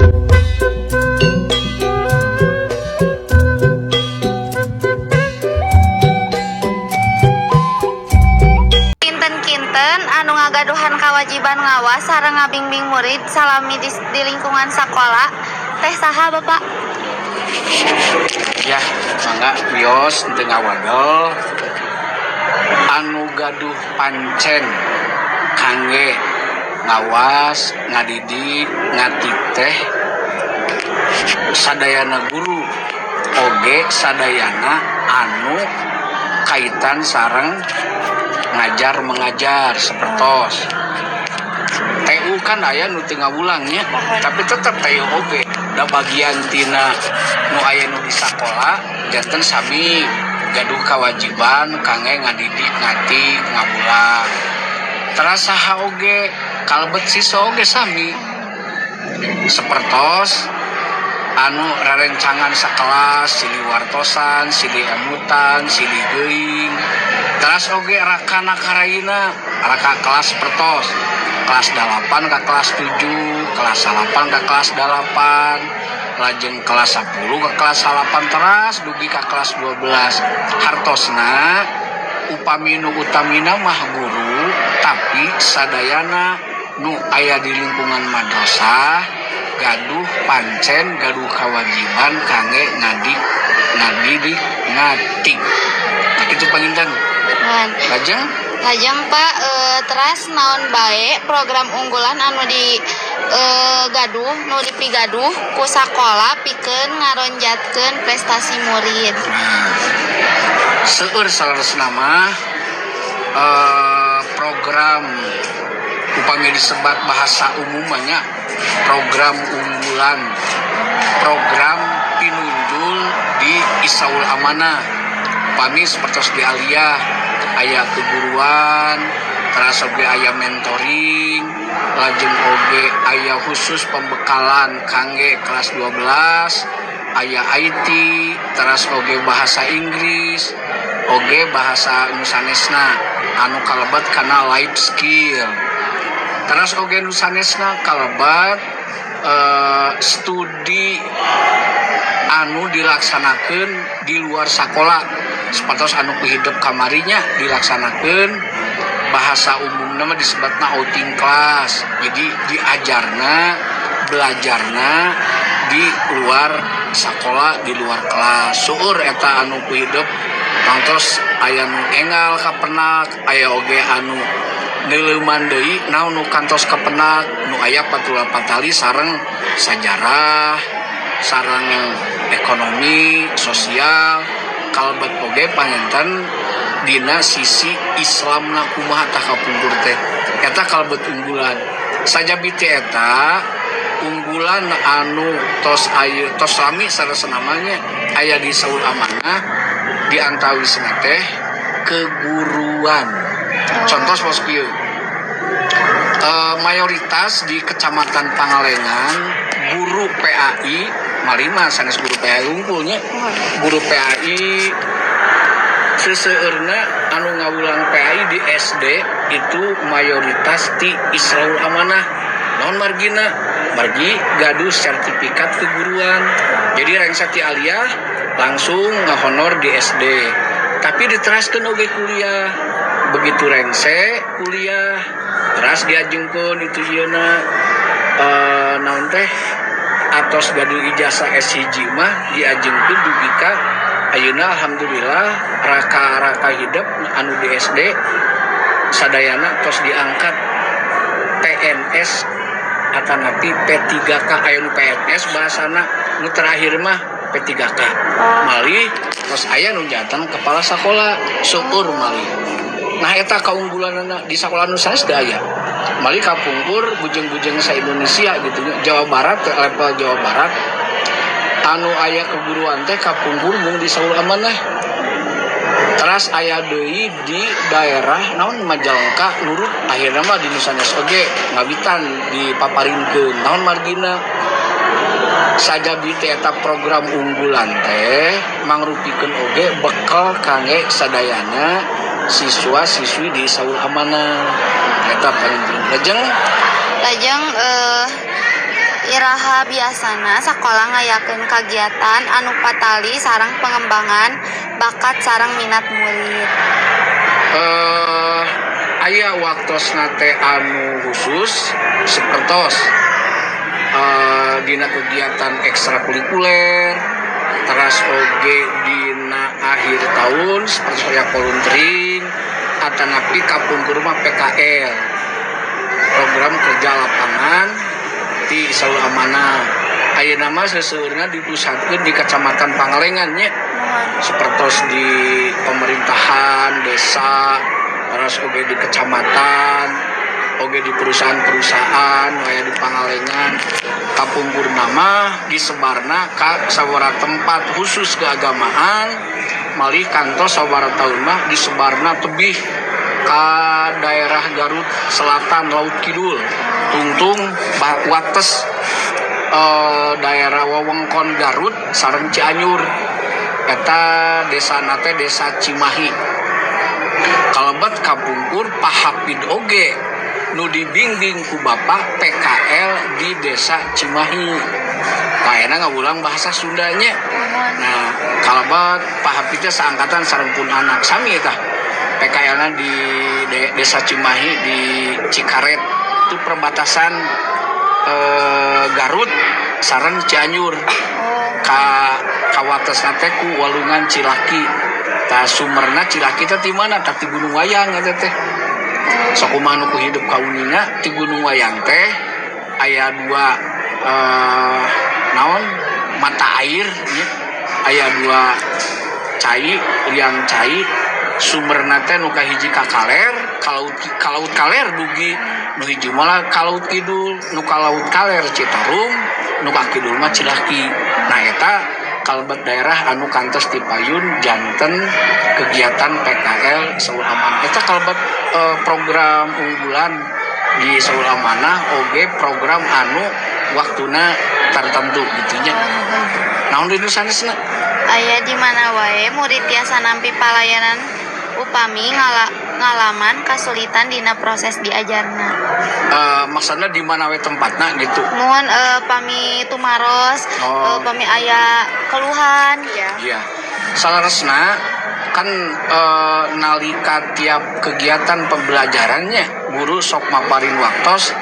Kinten-kinten anu ngagaduhan kewajiban ngawas sareng ngabingbing murid salami di lingkungan sekolah teh saha, Bapak? Ya, mangga, wios teu ngawadol. Anu gaduh pancen kangge ngawas, ngadidik, ngatiteh sadayana guru oge sadayana anu kaitan sareng ngajar mengajar, sepertos TU kan aya nu teu ngawulangnya, tapi tetep TU oge da bagian tina nu aya nu di sakola, janten sami gaduh kewajiban kangge ngadidik, ngatik, ngawulang. Teras saha oge, kalebet siswa oge sami, sepertos anu rerencangan sakelas, silih wartosan, silih emutan, silih geuing. Teras oge rakana karaina, raka kelas, sepertos kelas 8 ke kelas 7, kelas 8 ke kelas 8, lajeng kelas 10 ke kelas 8, teras dugi ka kelas 12. Hartosna upami nu utamina mah guru, tapi sadayana nu aya di lingkungan madrasah gaduh pancen, gaduh kewajiban kangge ngadik, ngadidik, ngatik. Nah, itu panginten. Nuhun. Lajeng? Lajeng, Pak, teras naon bae program unggulan anu di gaduh nu dipigaduh ku sakola pikeun ngaronjatkeun prestasi murid? Nah, seueur saleresna mah program, upami disebat bahasa umumnya program unggulan, program pinunjul di Isyaul Amanah. Upami seperti di Aliyah aya keguruan, teras oge aya mentoring, lajeng oge aya khusus pembekalan kangge kelas 12, aya IT, teras oge bahasa Inggris, oge bahasa nu sanesna anu kalebet kana life skill. Teras oge nu sanesna kalebet studi anu dilaksanakan di luar sekolah, seperti anu ku hidep kamarinya dilaksanakan, bahasa umum nama disebutna outing class. Jadi diajarna, belajarna di luar sekolah, di luar kelas. Seueur eta anu ku hidep tangtos aya nu enggal kapenak, aya oge anu neuleuman deui naon nu kantos kapenak, nu aya patula patali sareng sajarah, sareng ekonomi sosial, kalebet oge panginten dina sisi Islamna kumaha tah kapungkur teh. Eta kalebet unggulan. Sajabi ti eta, unggulan anu tos aya, tos lami saleresna namanya aya di Isyaul Amanah, di antawisna teh keguruan. Contoh bos kieu. Mayoritas di Kecamatan Pangalengan guru PAI malima sanes guru PAI unggulnya, guru PAI seseueurna anu ngawulang PAI di SD itu mayoritas ti Isyaul Amanah. Naon margina? Margi gaduh sertifikat keguruan. Jadi rengse ti Aliyah langsung ngahonor di SD, tapi diteraskan oge kuliah. Begitu rengse kuliah, teras diajengkeun itu yeuna naon teh, atos gaduh ijazah S1 mah diajengkeun dugi ka ayeuna. Alhamdulillah, raka-raka hidep anu di SD sadayana tos diangkat PNS atanapi P3K. Aya nu PNS bahasana, nu terakhir mah P3K. Malih tos aya nu janten kepala sekolah, seueur malih. Nah, eta keunggulanana di sekolah nu sanes teu aya. Malih kapungkur bujeng-bujeng sa Indonesia gitu nya, Jawa Barat, level Jawa Barat anu aya keguruan teh kapungkur mung di Isyaul Amanah. Teras aya deui di daerah naon, Majalengka, nurut akhirnya mah di nu sanes oge ngawitan dipaparinkeun. Naon margina? Sajabi teh eta program unggulan teh mangrupikeun oge bekal kangge sadayana siswa siswi di Isyaul Amanah. Eta paling lajeng. Lajeng Iraha biasana sakola ngayakeun kagiatan anu patali sareng pengembangan bakat sareng minat murid? Aya waktosna teh anu khusus, sepertos dina kegiatan ekstrakurikuler, teras oge dina akhir tahun seperti saya volunteering atanapi kapungkur mah PKL, program kerja lapangan di Isroul Amanah. Ayeuna mah seseueurna dipusatkeun di Kecamatan Pangalengan nya, sepertos di pemerintahan desa, terus oge di kecamatan, oge di perusahaan-perusahaan aya di Pangalengan. Kapungkur mah disebarna ka sabaraha tempat khusus keagamaan, malih kantos sabaraha tahun mah disebarna tebih ka daerah Garut Selatan Laut Kidul, tungtung wates daerah wewengkon Garut sareng Cianjur. Eta desa teh Desa Cimahi. Kalebet kapungkur Pak Hapid oge nu dibimbing ku Bapak PKL di Desa Cimahi. Kayaknya ngawulang bahasa Sundanya. Nah, kalebet Pak Hapid teh seangkatan sareng pun anak sami eta PKL na di Desa Cimahi di Cikaret, itu perbatasan Garut sareng Cianjur, ka kawatesna teh ku Walungan Cilaki. Tah, sumberna Cilaki teh ti mana? Tah, ti Gunung Wayang eta teh. Sok kumaha nu ku hidup kauninga, ti Gunung Wayang teh aya dua naon, mata air nya. Aya dua cai, liang cai. Sumberna teh nu kahiji ka kaler, ka laut kaler dugi, nu hiji malah ka laut kidul. Nu ka laut kaler Citarum, nu ka kidul mah Cilaki. Nah, eta kalebet daerah anu kantos dipayun janten kegiatan PKL Isroul Amanah. Eta kalebet program unggulan di Isroul Amanah oge, program anu waktuna tertentu gitu nya. Naon deui nu sanesna? Aya di mana wae murid tiasa nampi palayanan upami ngalaman kasulitan dina proses diajarna? Maksudna di mana we tempatna gitu? Mohon, pami tumaros, pami aya keluhan. Iya. Saleresna kan nalika tiap kegiatan pembelajarannya guru sok maparin waktos,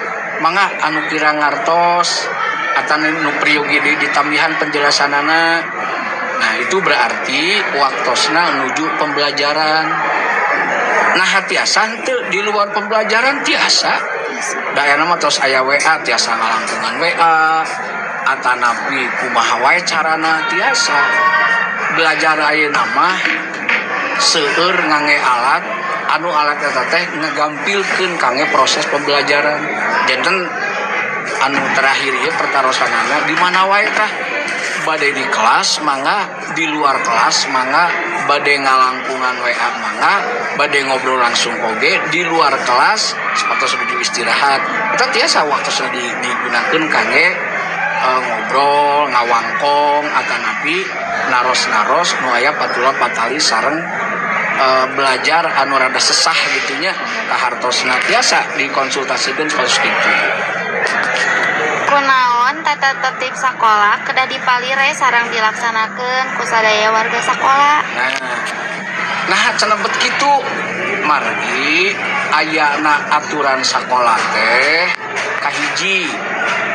mangga anu kirang ngartos atau nu priyogi deui ditambihan penjelasanana. Nah, itu berarti waktosna menuju pembelajaran. Nah, tiasa henteu di luar pembelajaran? Tiasa. Daerah mah tos aya WA, tiasa ngalangkungan WA atanapi kumaha wae carana tiasa. Belajar ayeuna mah seueur ngangge alat, anu alat eta teh ngagampilkeun kangge proses pembelajaran. Janten anu terakhir ieu pertarosanana, di mana wae tah, bade di kelas mangga, di luar kelas mangga, bade ngalangkungan WA mangga, bade ngobrol langsung oge di luar kelas sapertos menuju istirahat, eta tiasa waktosna digunakeun kangge ngobrol, ngawangkong atanapi naros-naros nu aya patula patali sareng belajar anu rada sesah gitu nya, kahartosna tiasa dikonsultasikeun kaos kitu. Kunaon tata tertib sakola kedah dipalire sareng dilaksanakeun ku sadaya warga sakola? Nah, cenah bet kitu margi ayana aturan sakola teh kahiji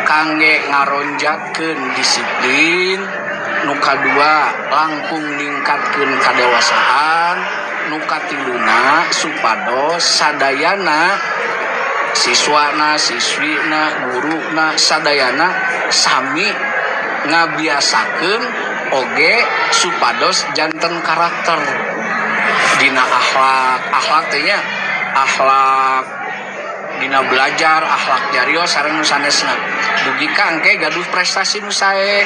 kangge ngaronjatkeun disiplin, nu kadua langkung ningkatkeun kadewasaan, nu katiluna supados sadayana siswana, siswina, guruna, sadayana sami ngabiasakeun oge supados janten karakter dina akhlak. Akhlak teh nya akhlak dina belajar, akhlak jarios sareng nu sanesna, dugi ka engke gaduh prestasi nu sae,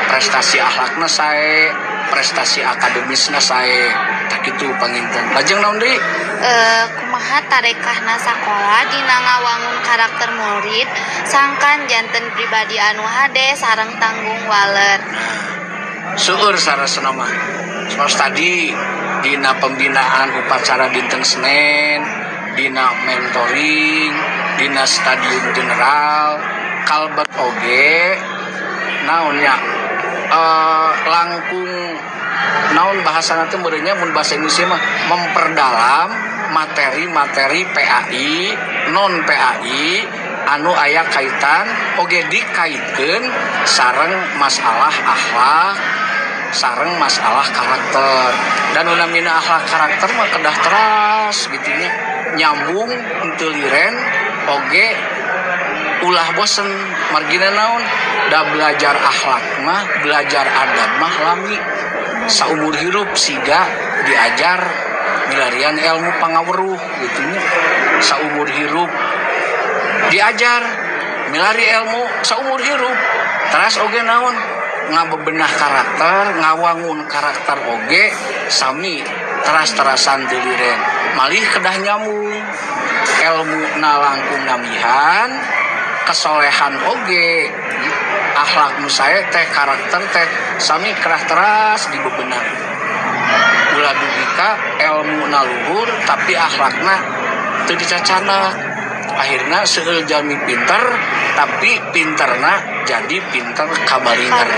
prestasi akhlakna sae, prestasi akademisna sae. Tah, kitu panginten. Lajeng naon deui? Kumaha tarekahna sakola dina ngawangun karakter murid sangkan janten pribadi anu hade sareng tanggung waler? Seueur sarasana mah. Saos tadi dina pembinaan upacara dinten Senin, dina mentoring, dina stadium general, Kalebet oge naon nya, langkung naon bahasa nanti meureun nya, mun bahasa Indonesia mah memperdalam materi-materi PAI, non PAI anu aya kaitan oge dikaitkeun sareng masalah akhlak sareng masalah karakter. Dan nu namina akhlak karakter mah kedah teras gitu nya, nyambung henteu liren oge ulah bosen. Margina naon? Da belajar akhlak mah, belajar adab mah lami, saumur hirup, siga diajar milarian ilmu pangaweruh gitu nya, saumur hirup diajar milari ilmu, saumur hirup. Teras oge naon, ngabebenah karakter, ngawangun karakter oge sami, teras-terasan teu liren. Malih kedah nyambung ilmu na langkung namihan kesolehan oge, akhlak nu sae teh, karakter teh sami kedah teras dibebenah. Ulah dugi ka ilmu na luhur tapi akhlakna teu dicacanak, akhirnya seueur jalmi pinter tapi pinterna jadi pinter kabalinger.